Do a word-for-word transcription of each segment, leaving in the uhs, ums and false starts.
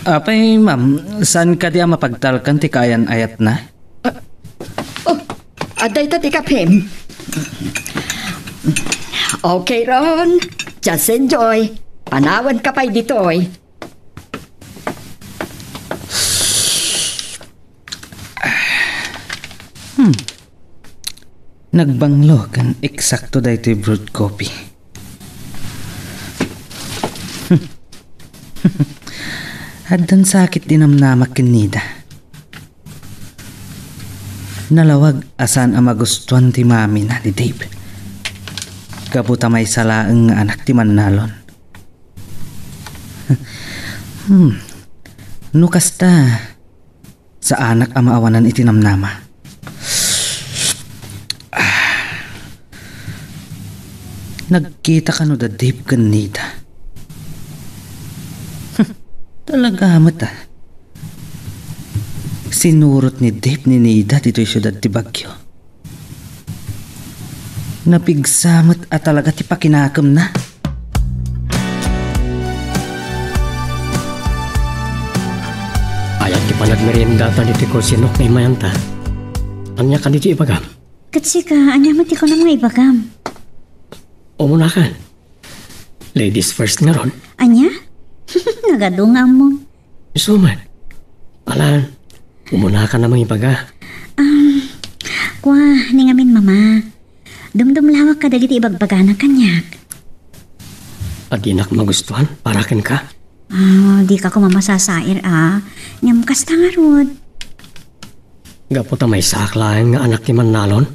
Apay, ma'am, saan kadi a mapagtalkan ti kaayan-ayatna? Oh, adda ita ti kapim. Okay, Ron. Just enjoy. Panawan ka pay ditoy. Hmm. Nagbanglo ken eksakto daytoy brewed coffee. Addan sakit ti namnamak ken Nida. Nalawag a saan a magustuan ti mamina ni Dave. Gapu ta maysa laeng nga anak ti mannalon. Hmm. No kasta, saanak a maawanan iti namnama. Ah. Nagkita kano da Dave ken Nida? Talaga met, ah. Sinurot ni Dave ni Nida ditoy siudad ti Baguio. Napigsa met a talaga ti pakinakemna. Ayat ti panagmeriendata ditoy call sinok nga immayanta. Ania kadi ti ibagam? Ket sika, ania met ti kunam nga ibagam? Umunakan. Ladies first ngarud. Ania? Nagadu nga ammom. Isu met. Ala, umunakan a mangibaga. Um, kua, ni ngamin, Mama. Dumdumlawak kadagiti ibagbagana kaniak. A dinak magustuan para kenka? Ah, dika koma masasair, a. Ngem kasta ngarud. Gapu ta maysaak laeng nga anak ti mannalon?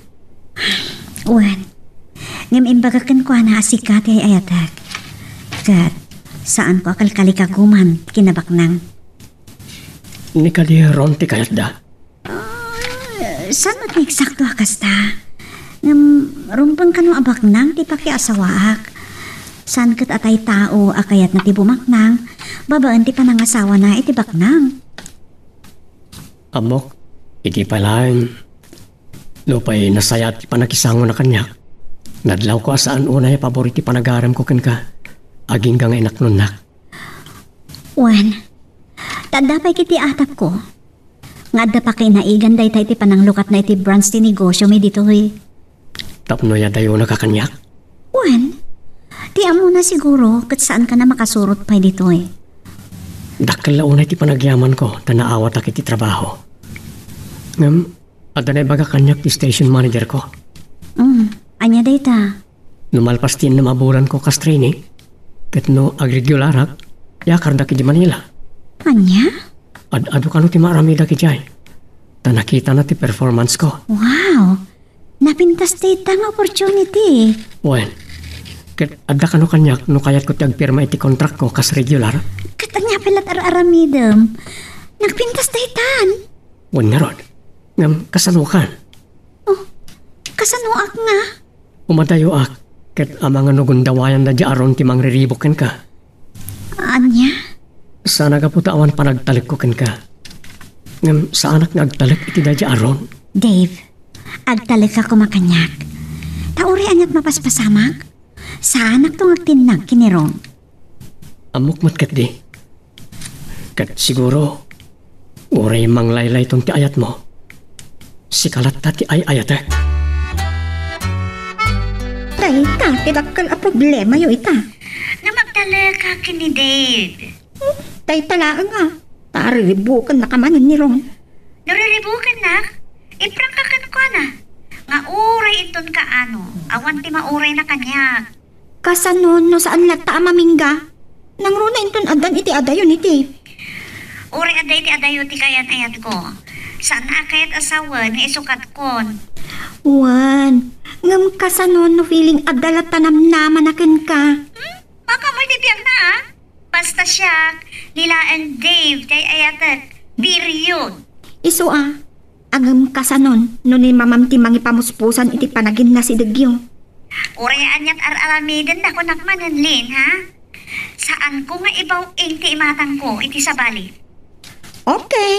Wen. Ngem imbaga kenkuana a sika ti ay-ayatek. Ket saanko a kalkalikaguman kinabaknang. Ni kadi Ron ti kayatda? Ah, saan met nga eksakto a kasta? Ngem rumbeng kano a baknang ti pakiasawaak. Saan ket a tattao a kayatna ti bumaknang babaen ti panangasawana iti baknang. Ammok, idi pay laeng, nupay nasayaat ti pannakisangona kaniak, nadlawko a saan unay a pabor iti panagaremko kenka, agingga nga inaknonnak. Wen, ta adda pay ket ti atapko nga adda pakainaigan dayta iti pananglukatna iti branch ti negosyomi ditoy. Tapno iyadayonaka kaniak? Wen, ti ammona siguro ket saankana makasurot pay ditoy. Dakkel la unay ti panagyamanko ta naawatak iti trabaho. Ngem, adda naibaga kaniak ti station managerko. Mm, ania dayta? No malpas ti innem a bulanko kas trainee, ket no agregularak, iyakardak iti Manila. Ania? Ad-adu kano ti maaramidak idiay. Ta nakitana ti performance ko. Wow! Napintas dayta nga opportunity. Wen, ket adda kano kaniak no kayatko ti agpirma iti kontrakko kas regular? Ket ania pay la ti ar-aramidem? Nagpintas daytan? Wen ngarud. Ngem kasanokan? Oh, kasanoak nga? Umadayoak, ket amangan no gundawayanda diay Ron ti mangriribuk kenka. Ania? Saan a gapu ta awan panagtalekko kenka. Ngem saanak nga agtalek iti daydiay Ron. Dave, agtalekka koma kaniak. Ta uray aniat mapaspasamak, saanakto nga agtinnag ken ni Ron. Ammok met ketdi. Ket siguro, uray manglaylayton ti ayatmo, sika latta ti ay-ayatek. Dayta ti dakkel a problemayo ita. Nga magtalek ken ni Dave. Hmm, dayta laeng a. Ta riribukennaka manen ni Ron. No riribukennak, iprangka kenkuana nga uray inton kaano, awan ti maurayna kaniak. Kasano no saan latta a mamingga? Nangruna inton addan iti adayo ni Dave. Uray adda iti adayo ti kayan-ayatko. Saan a kayat a sawen nga isukatkon. Wen, ngem kasano no feeling adda latta namnamana kenka? Hmm? Makaammoy ti biagna, a? Basta siak, ni laeng Dave ti ay-ayatek. Period. Isu a, ngem kasanon no ni mamam ti mangipamuspusan iti panaginnasidegyo? Uray aniat ar-aramiden na kunak manen, Lin, ha? Saanko nga ibaw-ing ti imatangko iti sabali. Okay.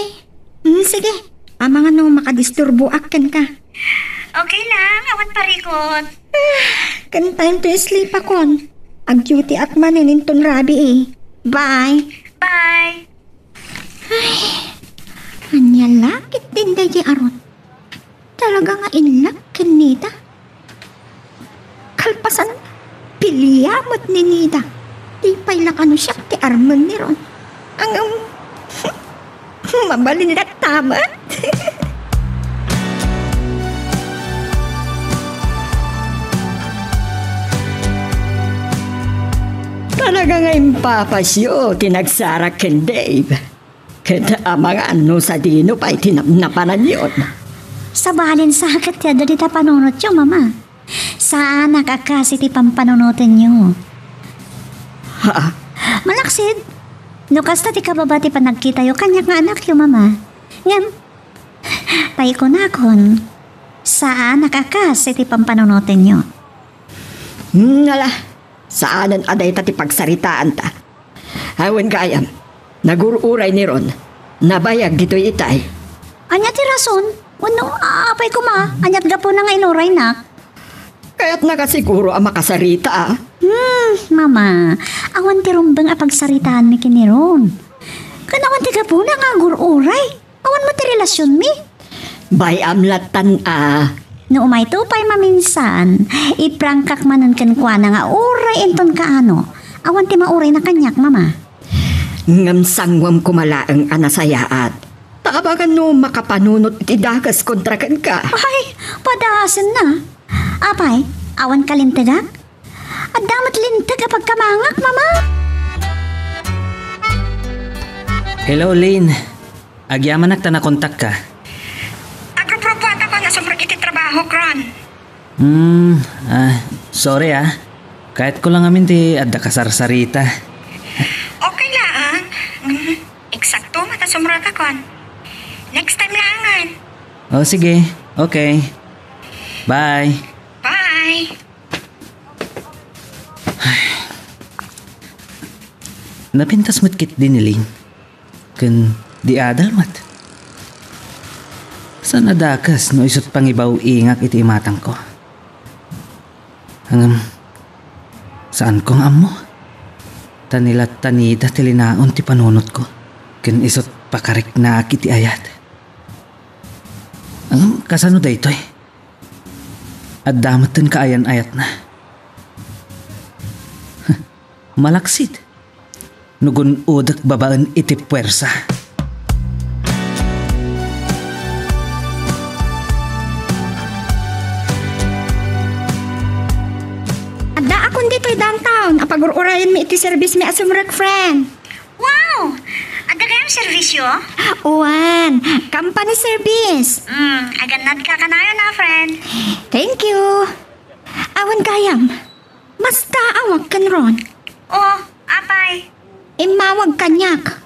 Mm, sige. Amangan no makadisturboak kenka. Okay lang, awan parikot. Ken time to sleep akon. Ag-duty ak manen inton rabii. Bye. Bye. Ay, ania la ketdin daydi a Ron? Talaga nga in love ken Nida. Kalpasan, pilia met ni Nida. Di pay la kano siak ti armen ni Ron. Ngem, mabalin latta met. Talaga nga impapasyo ti nagsarak ken Dave. Ket amangan no sadino pay ti napnapananyon. Sabalin sa ket ti adda dita panunotyo, Mama. Saanak a kas iti pampanunotenyo. Ha? Malaksid, no kasta ti kababa ti panagkitayo kaniak nga anakyo, Mama. Ngem, pay kunakon, saanak a kas iti pampanunotenyo. Nala, saanen a dayta ti pagsaritaanta. Awan gayam, nagur-uray ni Ron. Nabayag ditoy itay. Ania ti rason? Wenno, apay koma, aniat gapuna nga inuraynak? Kayatna nga siguro a makasarita, a. Hmm, Mama, awan ti rumbeng a pagsaritaanmi ken ni Ron. Ken awan ti gapuna nga agur-uray. Awan met ti relasionmi. Bay-am lattan a. No umayto pay maminsan, iprangkak manen kenkuana nga uray inton kaano. Awan ti maurayna kaniak, Mama. Ngem sanguem koma laeng a nasayaat. Ta amangan no makapanunot iti dakes kontra kenka. Ay, padasenna. Apay, awan kalintegak? Adda met linteg a pagkamangak, Mama. Hello, Lynn. Agyamanak ta nakontakka. Agruprupuatakon a sumrek iti trabahok, Ron. Hmm, ah, sorry, ah. Kayatko lang amin ti adda kasarsarita. Okay laeng. Mm, eksakto met a sumrekakon. Next time laengen. Oh, sige. Okay. Bye. Bye. Napintas met ketdi ni Lynn. Ken di adal met. Saan a dakes no isut' pangibaw-ingak iti imatangko. Ngem, saanko nga ammo. Ta ni latta Nida ti linaon ti panunotko. Ken isut' pakariknaak iti ayat. Ngem, kasano daytoy? Adda met ti kaayan-ayatna. Malaksid no gun-odek babaen iti puersa. Addaakon ditoy downtown a pagur-urayenmi iti serbismi a sumrek, friend. Wow! Adda gayam serbisyo? Wen, company service. Hmm, agannadka kanayon a, friend. Thank you. Awan gayam. Mastaawak ken Ron. Oh, apay? Immawag kaniak.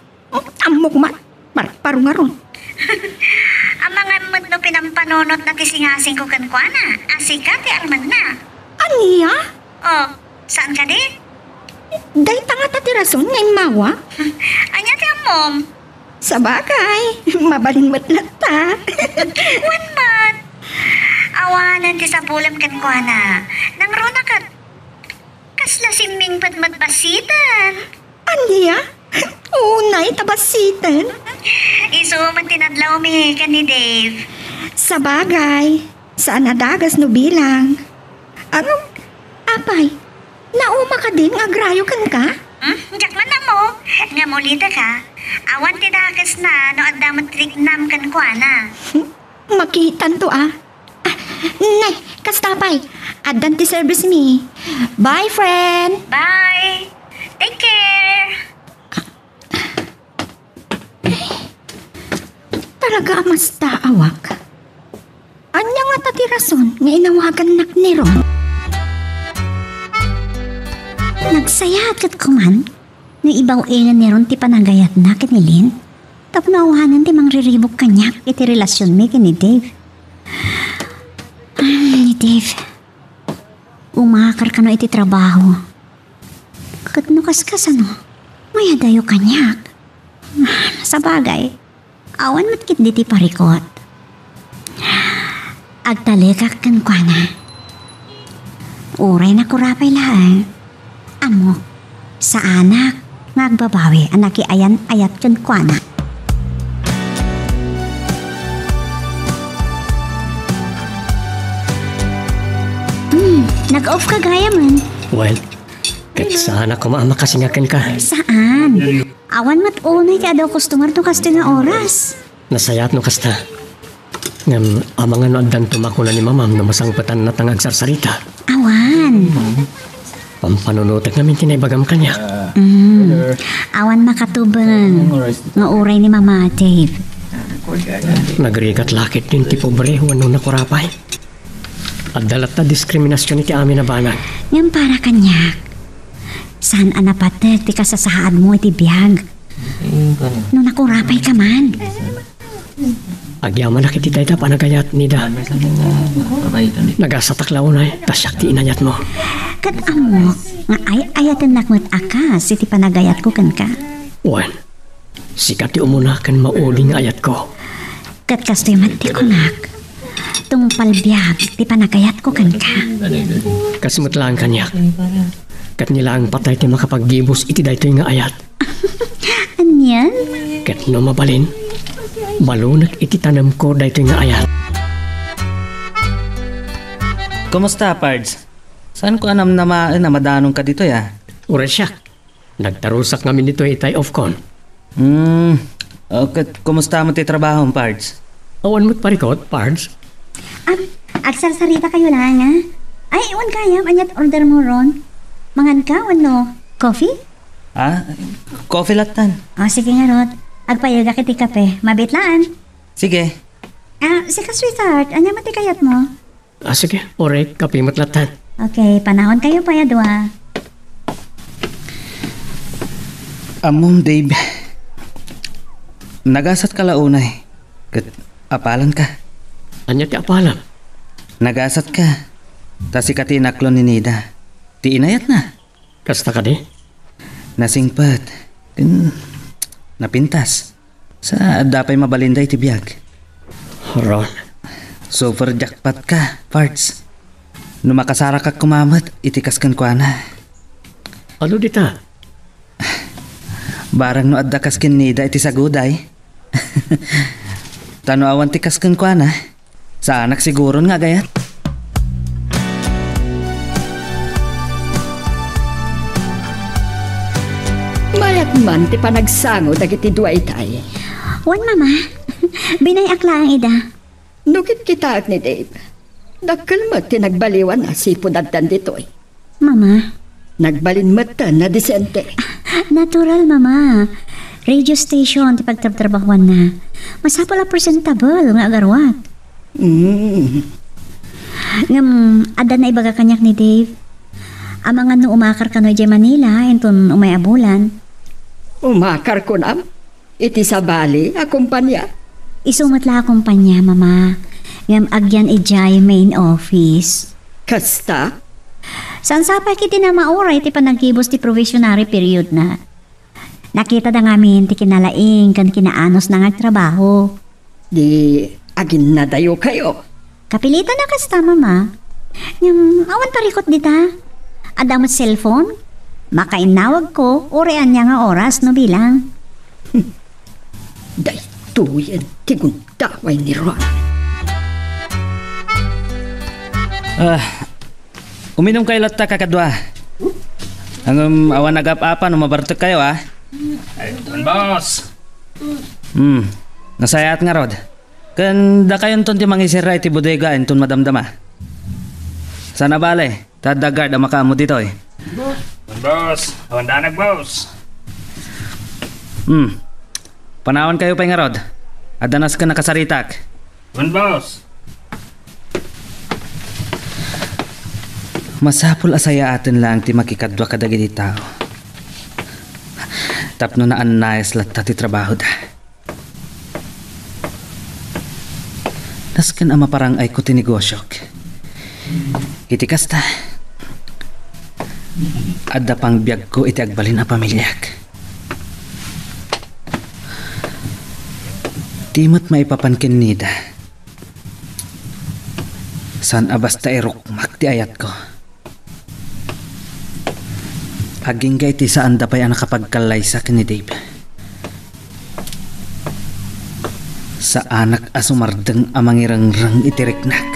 Ammok met, parparo ngarud. Amangan met no pinampanunotna ti singasingko kenkuana, a sika ti armenna. Ania? Oh, saan kadi? Dayta ngata ti rason nga immawag? Ania ti ammom? Sabagay, mabalin met latta. Wen met. Awanen ti sapulem kenkuana. Nangruna ket kasla simmingpet met basiten. Ania? Unay ta basiten? Isu met ti nadlawmi ken ni Dave. Sabagay, saan a dages no bilang. Ano? Apay, nauma kadin nga agrayo kenka? Hmm? Diak man ammo. Ngem ulitek a, awan ti dakesna no adda met riknam kenkuana. Makitanto a. Ah, ne, kasta pay. Addan ti service mi. Bye, friend. Bye. Take care. Talaga a mastaawak. Ania ngata ti rason nga inawagannak ni Ron? Nagsayaat ket kuman no ibaw-ingen ni Ron ti panagayatna ken ni Lynn tapno awanen ti mangriribuk kaniak iti relasionmi ken ni Dave. Ah, ni Dave. Umakar kano iti trabaho. Ket no kaskasano, mayadayo kaniak. Sabagay, awan met ketdi ti parikut. Agtalekak kenkuana. Uray nakurapay laeng. Ammok, saanak nga agbabawi a nakiayan-ayat kenkuana. Nag-off ka gayamen. Well, ket saan a koma a makasinga kenka. Saan? Awan met unay ti adu customer no kastoy nga oras. Nasayaat no kasta. Ngem amangan no addanto makuna ni Mamam no masangpetanna ta nga agsarsarita. Awan. Pampanunotek ngamin ti naibagam kaniak. Mm. Awan makatubeng nga uray ni Mama, Dave. Nagrigat la ketdin ti pobre wenno nakurapay. Adda latta diskriminasion iti amin a banag. Ngem para kaniak, saan a napateg ti kasasaadmo iti biag. No nakurapay ka man. Agyamanak iti dayta panagayat, Nida. Nagasatak la unay, ta siak ti inayatmo. Ket ammok nga ay-ayatennak met a kas iti panagayatko kenka. Wen, sika ti umuna ken mauli nga ayatko. Ket kastoy met ti kunak, tungpal biag ti panagayatko kenka. Kas met laeng kaniak. Ket ni laeng patay ti makapaggibus iti daytoy nga ayat. Anian? Ket no mabalin, balunek iti tanemko daytoy nga ayat. Kumusta, Pards? Saanko a namnamaen a madanonka ditoy, a? Uray siak. Nagtarusak ngamin ditoy itay ofkon. Hmm. O, ket kumusta met ti trabahom, Pards? Awan met parikut, Pards. Ah, agsarsarita kayo lang, a? Ay, wen gayam, aniat order mo ron? Mangan ka, wenno coffee? Ah, coffee lattan. Ah, sige ngarud. Agpayegak iti kape. Mabit laan. Sige. Ah, sika, sweetheart, ania met ti kayatmo? Ah, sige, uray, kape met lattan. Okay, panawan kayo pay a dua. Ammom, Dave, nagasatka la unay, ket apalanka. Ania ti apalam? Nagasatka, ta sika ti inaklon ni Nida, ti inayatna. Kasta kadi? Nasingpet, ken napintas. Sa adda pay mabalinda iti biag. Ron. Super jackpot ka, Pards. No makasarakak koma met iti kas kenkuana. Adu dita? Barang no adda kas ken Nida iti saguday. Ta no awan ti kas kenkuana, saanak siguron nga agayat. Mayat man ti panagsango dagiti dua itay. Wen, Mama. Binayak laeng ida. No kitkitaek ni Dave, dakkel met ti nagbaliwan a sipud addan ditoy. Mama. Nagbalin met ta nadisente. Natural, Mama. Radio station ti pagtrabtrabahuanna. Masapul a presentable nga agaruat. Mm. Ngem, adda naibaga kaniak ni Dave. Amangan no umakar kano idiay Manila, inton umay a bulan. Umakar kunam? Iti sabali a kumpanya? Isu met la a kumpanya, Mama. Ngem agyan idiay main office. Kasta? Saan sapay ket di na mauray ti panagibus ti probationary period na. Nakita da ngamin ti kinalaing ken kinaanus na nga agtrabaho. Di aginnadayo kayo? Kapilitan a kasta, Mama. Ngem, awan parikut dita. Adda met cellphone. Makainnawagko, uray ania nga oras no bilang. Daytoyen ti gundaway ni Ron. Ah, uminum kayo latta, kakadua. Ngem, awan agap-apa no mabartek kayo, a? Ay, boss. Hmm, nasayaat ngarud. Ken dakayonton ti mangisirra iti bodega inton madamdama. Sana bale, ta adda guard a makaammo ditoy. Wen, boss. Awan danag, boss. Hmm. Panawan kayo pay ngarud. Adda nasken a kasaritak. Wen, boss. Masapul a sayaaten laeng ti makikadua kadagiti tao. Tapno naannayas latta ti trabahoda. Nasken a maparang-ayko ti negosiok. Iti kasta, adda pangbiagko iti agbalin a pamiliak. Di met maipapan ken Nida. Saan a basta irukmak ti ayatko. Agingga iti saanda pay a nakapagkallaysa ken ni Dave. Saanak a sumardeng a mangirengreng iti riknak.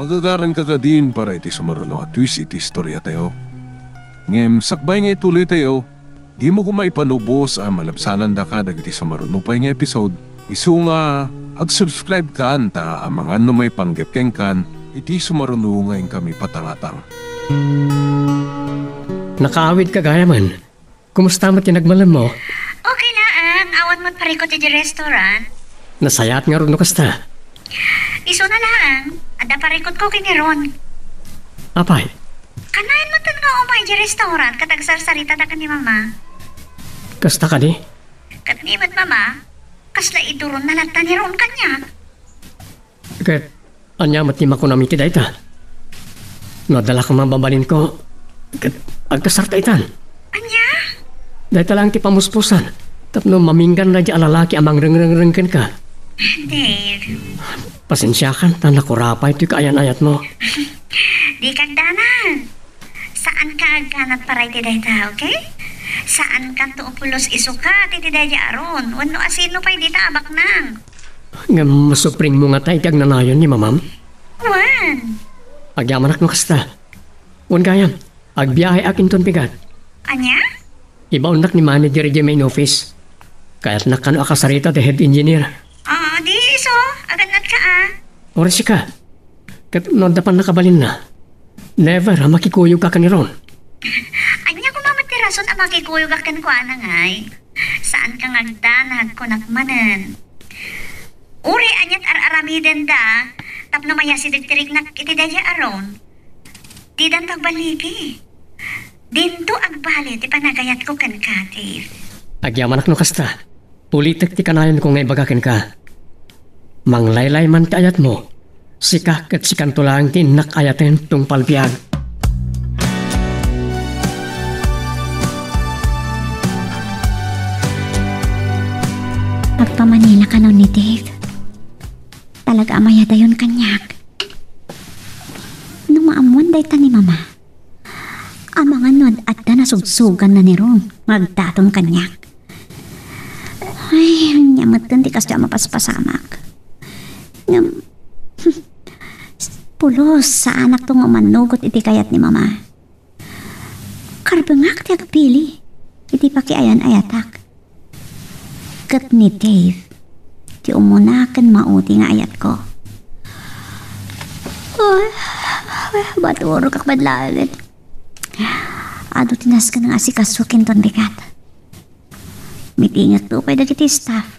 Agagaran ka kadin para iti sumaruno a twist iti istoriatayo. Ngem sakbay nga ituloytayo, dimo koma ipanubos a malabsanandaka dagiti sumaruno pay nga episode. Isu nga, ag-subscribe kan ta amangan no maipanggep kenkan iti sumaruno nga inkami patangatang. Nakaawid ka gayamen. Kumusta met ti nagmalemmo? Okay laeng, awan met parikut idiay restaurant. Nasayaat ngarud no kasta. Isuna laeng, adda parikutko ken ni Ron. Apay? Kanayon metten nga umay idiay restaurant ket agsarsarita dagiti mama. Kasta kadi? Ket ni met mama, kasla iduronna latta ni Ron kaniak. Ket ania met ti makunam iti dayta? No adda la koma mababalinko, ket agkasarta itan. Ania? Dayta laeng ti pamuspusan tapno maminggan daydi a lalaki a mangrengrengreng kenka. Dave. Pasensiakan ta nakurapay toy kaayan-ayatmo. Dika agdanag. Saanka agkanat para iti dayta, okay? Saankanto upulos isukat iti daydi a Ron wenno asino pay dita a baknang. Ngem masupringmo ngata iti agnanayon ni mamam? Wen. Agyamanak no kasta. Wen gayam, agbiaheak inton bigat. Ania? Ibaonnak ni manager idiay main office. Kayatnak kano a kasarita ti head engineer. Ah, di isu, agannatka a. Oras ka. Ket no adda pannakabalinna, never a makikuyogka ken ni Ron. Ania koma met ti rason a makikuyogak kenkuana ngay? Saanka nga agdanag, kunak manen. Uray aniat ar-aramidenda tapno mayasideg ti riknak iti daydi a Ron, didanto agballigi. Dinto agbali ti panagayatko kenka, Dave. Agyamanak no kasta. Ulitek ti kanayonko nga ibaga kenka. Manglaylay man ti ayatmo, sika ket sikanto laeng ti innak ayaten tungpal biag. Agpamanila kano ni Dave. Talaga a mayadayon kaniak. No maammoan dayta ni Mama, amangan no ad-adda nasugsuganna ni Ron nga agdaton kaniak. Ay, ania metten ti kasdiay a mapaspasamak. Ngem, pulos, saanakto nga umannugot iti kayat ni Mama. Karbengak ti agpili iti pakiayan-ayatak. Ket ni Dave ti umuna ken mauti nga ayatko. Ay, ay, maturogak met laengen. Adu ti nasken nga asikaso ken ton bigat. Mitingekto pay dagiti staff.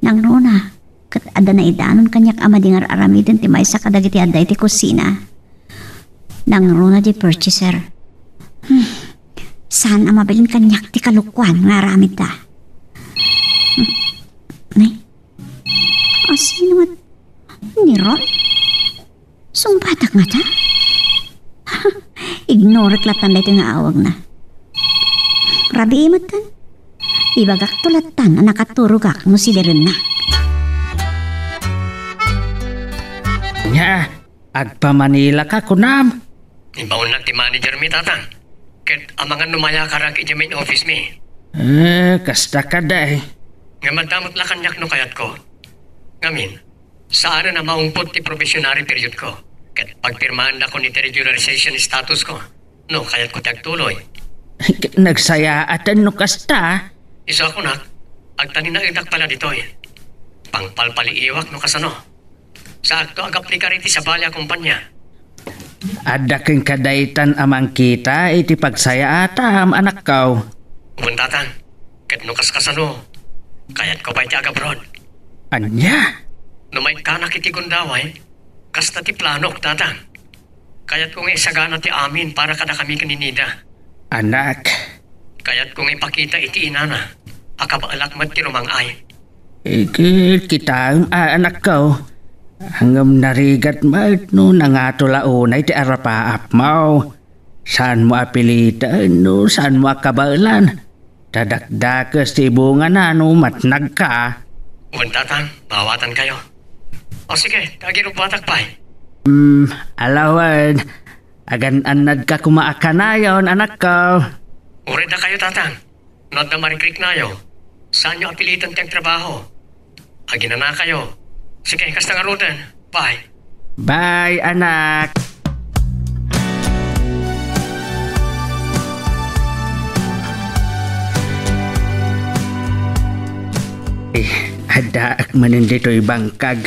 Nangruna, ket adda naidanon kaniak a madi nga ar-aramiden ti maysa kadagiti adda iti kusina. Nangruna diay purchaser. Hmm. Saan a mabalin kaniak ti kalokuan nga aramidda. Hmm. Nay? Asino met? Ni Ron? Sungbatak ngata? Ignorek lattan daytoy nga awagna. Rabii metten. Ibagakto lattan a nakaturogak no sidirennak. Nia, agpamanila ka, kunam? Ibaonnak ti manager mi, Tatang. Ket amangan no mayakarak idiay main office mi. Eh, kasta kadi. Ngem adda met la kaniak no kayatko. Ngamin, saanen a maungpot ti probationary period ko, ket pagpirmaandakon iti regularization status ko, no kayatko ti agtuloy. Nagsayaaten no kasta. Isu a kunak, agtalinaedak pay la ditoy. Pangpalpaliiwak no kasano. Saakto agaplikar iti sabali a kompania. Adda kenka daytan a mangkita iti pagsayaatam, anakko. Wen, Tatang, ket no kaskasano, kayatko pay ti agabroad. Ania? No maikkanak iti gundaway, kasta ti planok, Tatang. Kayatko nga isagana ti amin para kadakami ken ni Nida. Anak. Kayatko nga ipakita iti inana a kabaelak met ti rumang-ay. Iket kitaem a, anakko. Ngem narigat met no nangato la unay ti arapaapmo. Saanmo a piliten no saanmo a kabaelan. Ta dakdakes ti ibungana no matnagka. Wen, Tatang, maawatankayo. O sige, ta agirubbatak pay. Hmm, ala wen. Agan-annadka koma a kanayon, anakko. Uray dakayo, Tatang. No adda marikriknayo, saanyo a piliten ti agtrabaho. Aginanakayo. Sige, kasta ngaruden. Bye. Bye, anak. Eh, addaak manen ditoy bangkag.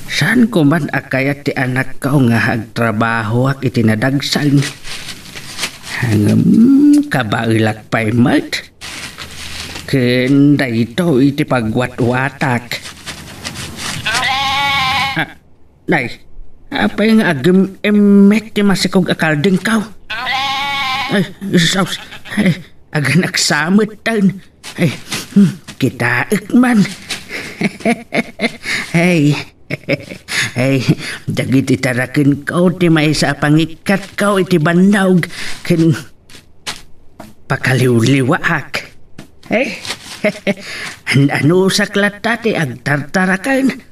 Saan ko man a kayat ti anakko nga agtrabahoak iti nadagsan? Ngem, kabaelak pay met. Ken daytoy ti pagwatwatak. Ah, nay, apay nga agem-emmek ti masikog a kaldingko? Ay, sus, ay, aganaksamet tayo. Ay, hmm, kitaek man. Ay, ay, dagiti tarakenko ti maysa a pangikkatko iti bannog ken pakaliwliwaak. Eh, an-anusak latta ti agtartaraken.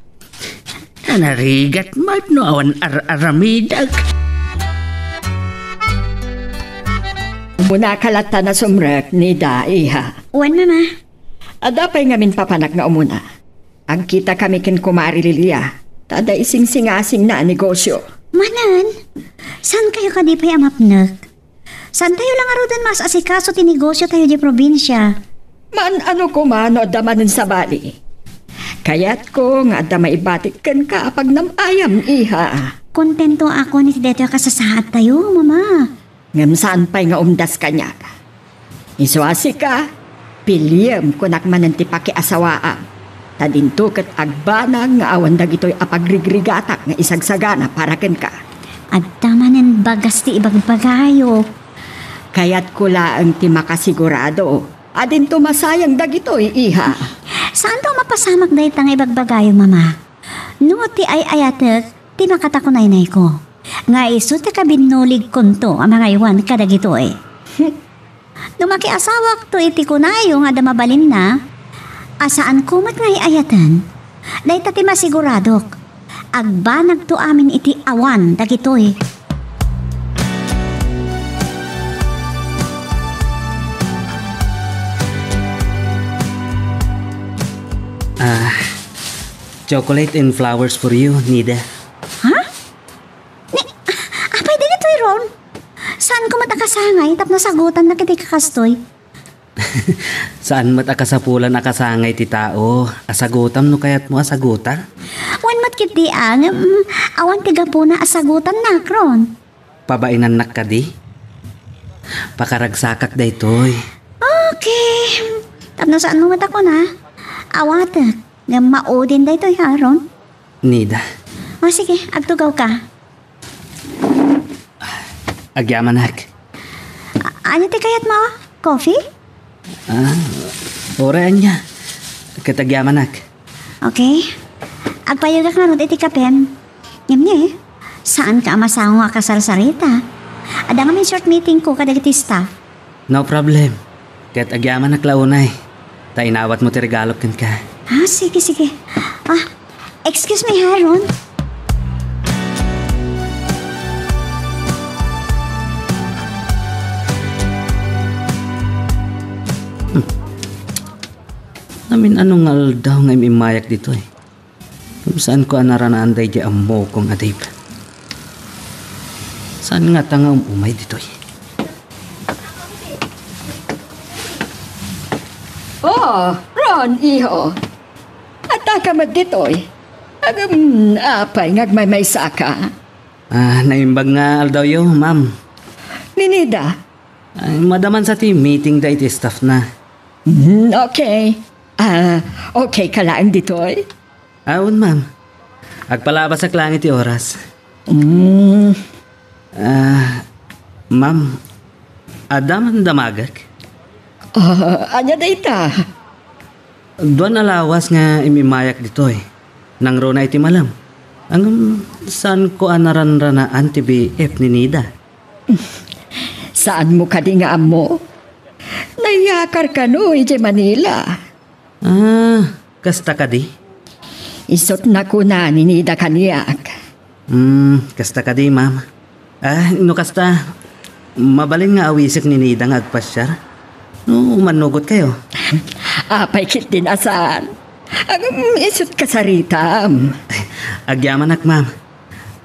Narigat met no awan ar-aramidek. Umuna ka latta nasumrek, Nida, iha. Wen, Mama. Adda pay ngamin papanak nga umuna. Agkita kami ken Kumari Lilia. Ta adda isingsingasingna a negosyo. Manen? Saan kayo kadi pay a mapnek? Saan tayo la ngaruden maas-asikaso ti negosyo tayo di probinsia? Maan-ano koma no adda manen sabali. Kayatko nga adda maibatik kenka a pagnam-ayam, iha. Kontentoak iti daytoy a kasasaad tayo, Mama. Ngem saan pay nga umdas kaniak. Isu a sika, piliem kunak manen ti pakiasawaam. Ta dinto ket agbanag nga awan dagitoy a pagrigrigatak nga isagsagana para kenka. Adda manen bagas ti ibagbagayo. Kayatko laeng ti makasigurado a dinto masayang dagitoy, iha. Saanto a mapasamak dayta nga ibagbagayo, Mama? No ti ay-ayatek ti makatakunaynayko, nga isu ti kabinnuligkonto a mangaywan kadagitoy. No makiasawakto iti kunayo nga adda mabalinna, a saanko met nga ay-ayaten, dayta ti masiguradok, agbanagto amin iti awan dagitoy. Ah, chocolate and flowers for you, Nida. Ha? Ni, apay dagitoy, Ron? Saanko met a kasangay tapno sagutannak iti kakastoy? Saan met a kasapulan a kasangay ti tao a sagutam no kayatmo a saguta? Wen met ketdi, a, ngem, mm, awan ti gapuna a sagutannak, Ron. Pabainannak kadi? Pakaragsakak daytoy. Okay. Tapno saanmo met a kuna, awatek. Ngem maudin daytoy, ha, Ron? Nida. O, sige, agtugawka. Agyamanak. A-, ania ti kayatmo? Coffee? Ah, uray ania. Ket agyamanak. Okay. Agpayegak ngarud iti kapem. Ngem ni, saanka a masango a kasarsarita. Adda ngamin short meetingko kadagiti staff. No problem. Ket agyamanak la unay. Ta inawatmo ti regalok kenka. Ah, sige, sige. Ah, excuse me, ha, Ron. Hmm. Namin-ano nga aldaw nga im-immayak ditoy. Ngem saanko a naranaan daydi ammokon a Dave. Saan ngata nga um-umay ditoy? Oh, Ron, iho. Addaka met ditoy. Agam, apay nga agmaymaysaka? Ah, naimbag nga aldawyo, ma'am. Ni Nida? Ay, madaman sa ti meeting da iti staff na. Hmm, okay. Ah, okay ka laeng ditoy? Awan, ma'am. Agpalabasak laeng iti oras. Mm. Ah, ma'am, adda man damagek? Ah, ania dayta? Duan a lawas nga im-immayak ditoy. Nangruna iti malem. Ngem, saanko a naranranaan ti B F ni Nida. Saanmo kadi nga ammo? Nayakar kano idiay Manila. Ah, kasta kadi? Isut' nakuna ni Nida kaniak. Hmm, kasta kadi, ma'am. Ah, no kasta, mabalin nga awisek ni Nida nga agpasiar? No, mannugot kayo. Apay ketdin a saan? Agam, isut' kasaritam. Agyamanak, ma'am.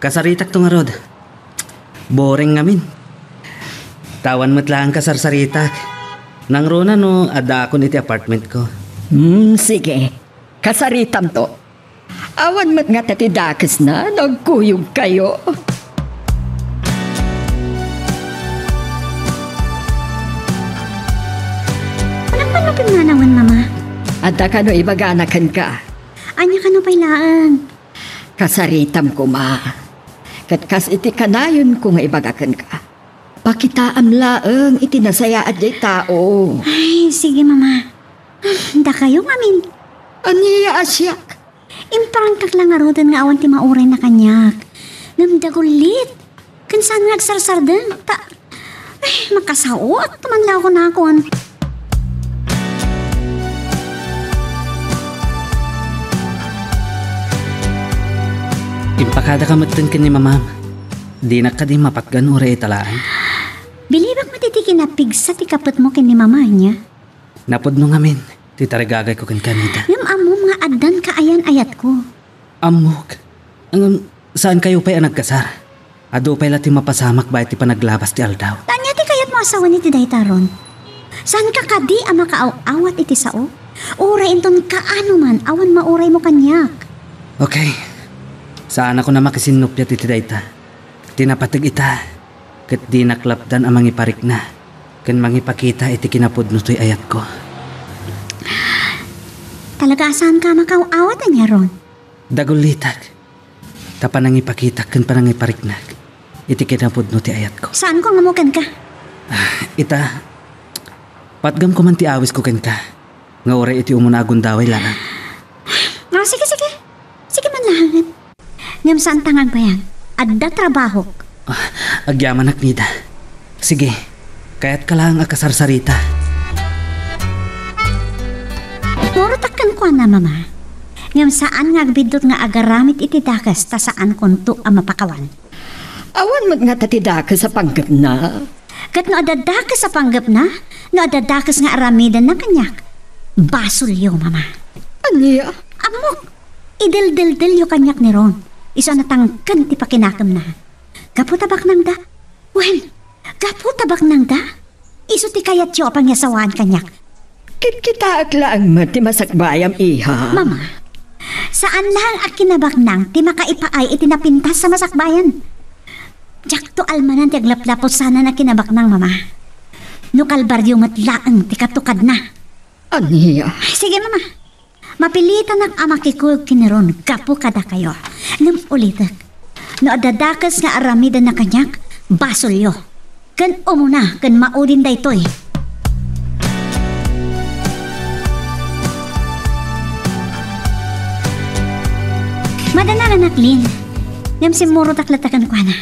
Kasaritakto ngarud. Boring ngamin. Ta awan met laeng kasarsaritak. Nangruna no addaakon iti apartment ko. Hmm, sige. Kasaritamto. Awan met ngata ti dakesna no agkuyogkayo. Anak, mano pimmanawen, Mama? Adda kano ibagana kenka? Ania kano pay laeng? Kasaritam koma. Ket kas iti kanayonko nga ibaga kenka, pakitaam laeng iti nasayaat diay tao. Ay, sige, Mama. Dakayo ngamin. Ania a siak? Imparangkak la ngaruden nga awan ti maurayna kaniak. Ngem dagullit. Ken saan nga agsarsardeng. Ta, ay, makasaoak man la kunakon. Impakadaka metten ken ni mamam. Dinak kadi mapatgan uray ita laeng? Bilibak met iti kinapigsa ti kapetmo ken ni mama, ania? Napudno ngamin ti tarigagayko kenka, Nida. Ngem ammom nga addan kaayan-ayatko. Ammok. Ngem saankayo pay a nagkasar. Adu pay la ti mapasamak bayat ti panaglabas ti aldaw. Ania ti kayatmo a sawen iti dayta, Ron? Saanka kadi a makaaw-awat iti sao? Uray inton kaano man awan mauraymo kaniak. Okay. Saanakon a makisinnupiat iti dayta. Ti napateg ita, ket dinak lapdan a mangiparikna ken mangipakita iti kinapudno toy ayatko. Talaga a saanka a makaaw-awat, ania, Ron? Dagullitak, ta panangipakitak ken panangipariknak iti kinapudno ti ayatko. Saanko nga ammo kenka? Ah, ita, patgam koman ti awisko kenka, nga uray iti umuna a gundaway laeng. Ah, sige, sige. Sige man laengen. Ngem saanta nga agbayag. Adda trabahok. Ah, agyamanak, Nida. Sige, kayatka laeng a kasarsarita. Murotak kenkuana, Mama. Ngem saan nga agbiddut nga agaramid iti dakes ta saankonto a mapakawan. Awan met ngata ti dakes a panggepna. Ket no adda dakes a panggepna, no adda dakes nga aramidenna kaniak, basolyo, Mama. Ania? Ammok, ideldeldelyo kaniak ni Ron. Isu a natangken ti pakinakemna. Gapu ta baknangda. Wen, gapu ta baknangda. Isu ti kayatyo a pangyasawaan kaniak. Kitkitaek laeng met ti masakbayam, iha. Mama, saan laeng a kinabaknang ti makaipaay iti napintas a masakbayan. Diakto almanan ti aglaplapusanan a kinabaknang, Mama. No kalbaryo met laeng ti katukadna. Ania? Sige, Mama. Mapilitanak a makikuyog ken ni Ron gapu kadakayo. Ngem ulitek, no adda dakes nga aramidenna kaniak, basolyo. Ken umuna ken maudin daytoy. Madanagan, Anak Lin. Ngem simmurotak latta kenkuana.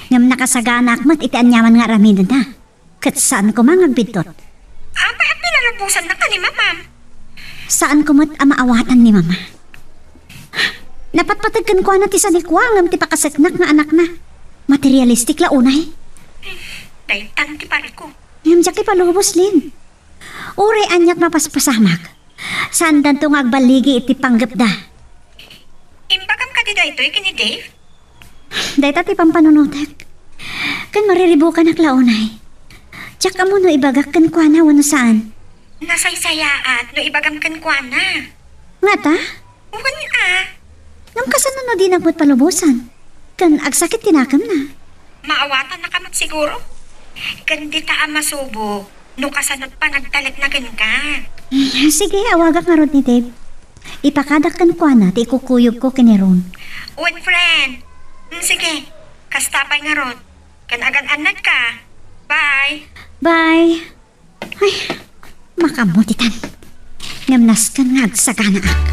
Ngem nakasaganaak met iti aniaman nga aramidenna. Ket saan koma nga agbiddut. Apay a pinalubosanna ken ni Mamam? Saanko met a maawatan ni Mama. Napatpateg kenkuana ti sanikua ngem ti pakaseknak nga anakna. Materialistik la unay. Daytan ti pariko. Ngem diak ipalubos, Lin. Uray aniak mapaspasamak. Saandanto nga agballigi iti panggepda. Imbagam kadi daytoy ken ni Dave? Dayta ti pampanunotek. Ken mariribukanak la unay. Diak ammo no ibagak kenkuana wenno saan. Nasaysayaat no ibagam kenkuana. Ngata? Wen a. Ngem kasano no dinak met palubosan? Ken agsakit ti nakemna. Maawatannaka met siguro. Ken dita a masubo no kasano't panagtalekna kenka. Sige, awagak ngarud ni Dave. Ipakadak kenkuana ti ikukuyogko ken ni Ron. Wen, friend. Hmm, sige. Kasta pay ngarud. Ken agan-annadka. Bye. Bye. Ay, makaammo ti tan. Ngem nasken nga agsaganaak.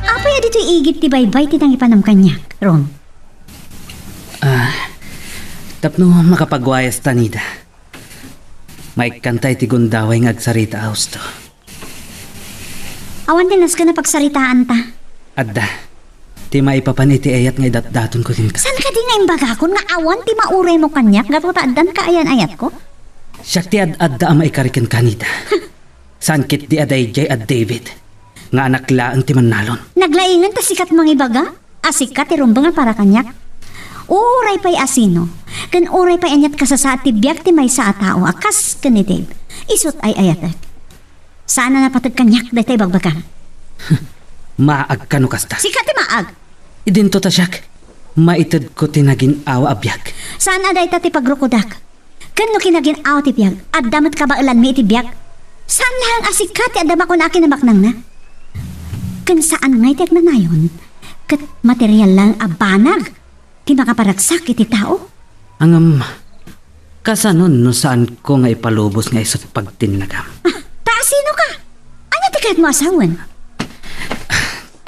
Apay a ditoy igid ti baybay ti nangipanam kaniak, Ron? Ah, tapno makapagwayasta, Nida. Maikkanta iti gundaway nga agsarita a husto. Awan ti nasken a pagsaritaanta. Adda. Ti maipapan iti ayat nga idatdatonko kenka. Saan kadi nga imbagakon nga awan ti mauraymo kaniak gapu ta addan kaayan-ayatko? Siak ti ad-adda a maikari kenka, Nida. Saan ketdi a daydiay a David. nga anak laeng ti mannalon. Naglaingen ta sika ti mangibaga a sika ti rumbeng a para kaniak. Uray pay a sino, ken uray pay aniat kasasaad ti biag ti maysa a tao a kas ken ni Dave, isut' ay-ayatek. Saan a napateg kaniak dayta ibagbagam. Maag kano kasta. Sika ti maag! Idinto ta siak, maitedko ti nagin-awa a biag. Saan a dayta ti pagrukodak. Ken no kinagin-awa ti biag, adda met kabaelanmi iti biag. Saan laeng a sika ti adda makuna a kinabaknangna. Ken saan ngay ti agnanayon, ket material laeng a banag ti makaparagsak iti tao. Ngem, kasano no saanko nga ipalubos nga isut' pagtinnagam? Ah, ta asino ka? Ania ti kayatmo a sawen?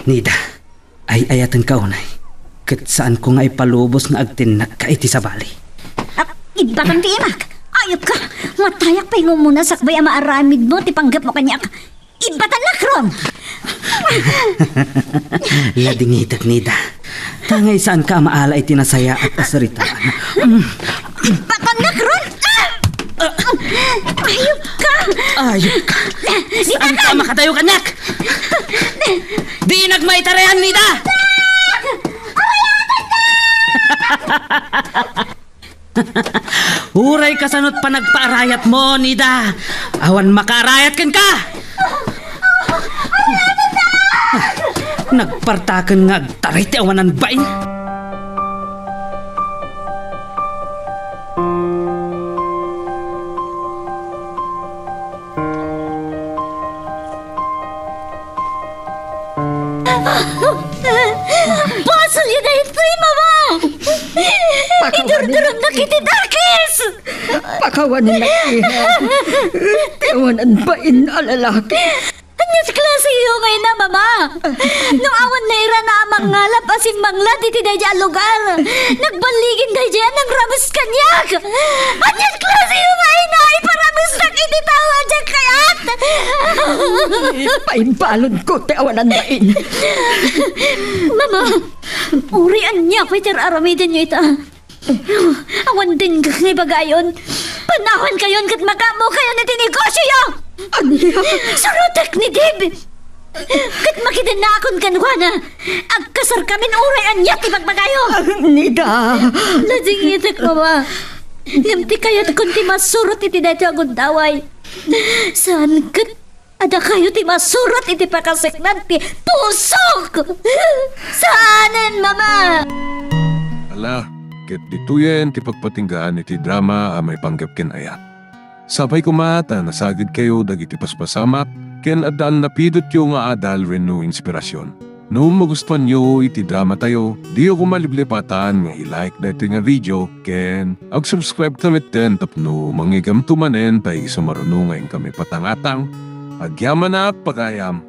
Nida, ay-ayatenka unay, ket saanko nga ipalubos nga agtinnagka iti sabali. Ah, ibbatan ti imak! Ayupka! Matayak pay nga umuna sakbay a maaramidmo ti panggepmo kaniak. Ibbatannak, Ron! Ladingitek, Nida. Ta ngay saanka a maala iti nasayaat a saritaan. Ibbatannak, Ron! Ayupka! Ayupka! Saanka a makadayo kaniak? Dinak maitarayan, Nida! Uray kasano't panagpaarayatmo, Nida, awan makaarayat kenka! Nagpartaken nga agtaray ti awanan bain. Basolyo daytoy, Mama! Idurdurognak iti dakes! Pakawanennak, iha. Ti awanan bain a lalaki. Ania't klaseyo nga ina, Mama? No awan nairana a mangalap a simmanglad iti daydiay a lugar, nagballigen daydiay a nangrames kaniak. Ania't klaseyo nga ina a iparamesnak iti tao a diak kayat? Paimbalonko ti awanan bain. Mama, uray ania pay ti ar-aramidenyo ita. Awan dengngek nga ibagayon. Panawankayon ket makaammokayon iti negosioyo! Ania? Surotek ni Dave! Ket makidennaakon kenkuana. Agkasarkamin uray ania ti bagbagayo! Nida! Ladingitek, Mama. Ngem ti kayatkon ti masurot iti daytoy a gundaway. Saan ket a dakayo ti masurot iti pakaseknan ti pusok! Saanen, Mama! Ala, ket ditoyen ti pagpatinggaan iti drama a maipanggep ken ayat. Sapay koma ta nasagidkayo dagiti paspasamak ken adda a napidotyo nga adal wenno inspirasyon. No magustuanyo iti dramatayo, diyo koma liplipatan nga i-like daytoy nga video ken ag-subscribe ta metten tapno mangngeggamto manen ta isu maruno nga inkami patangatang. Agyamanak, pagayam!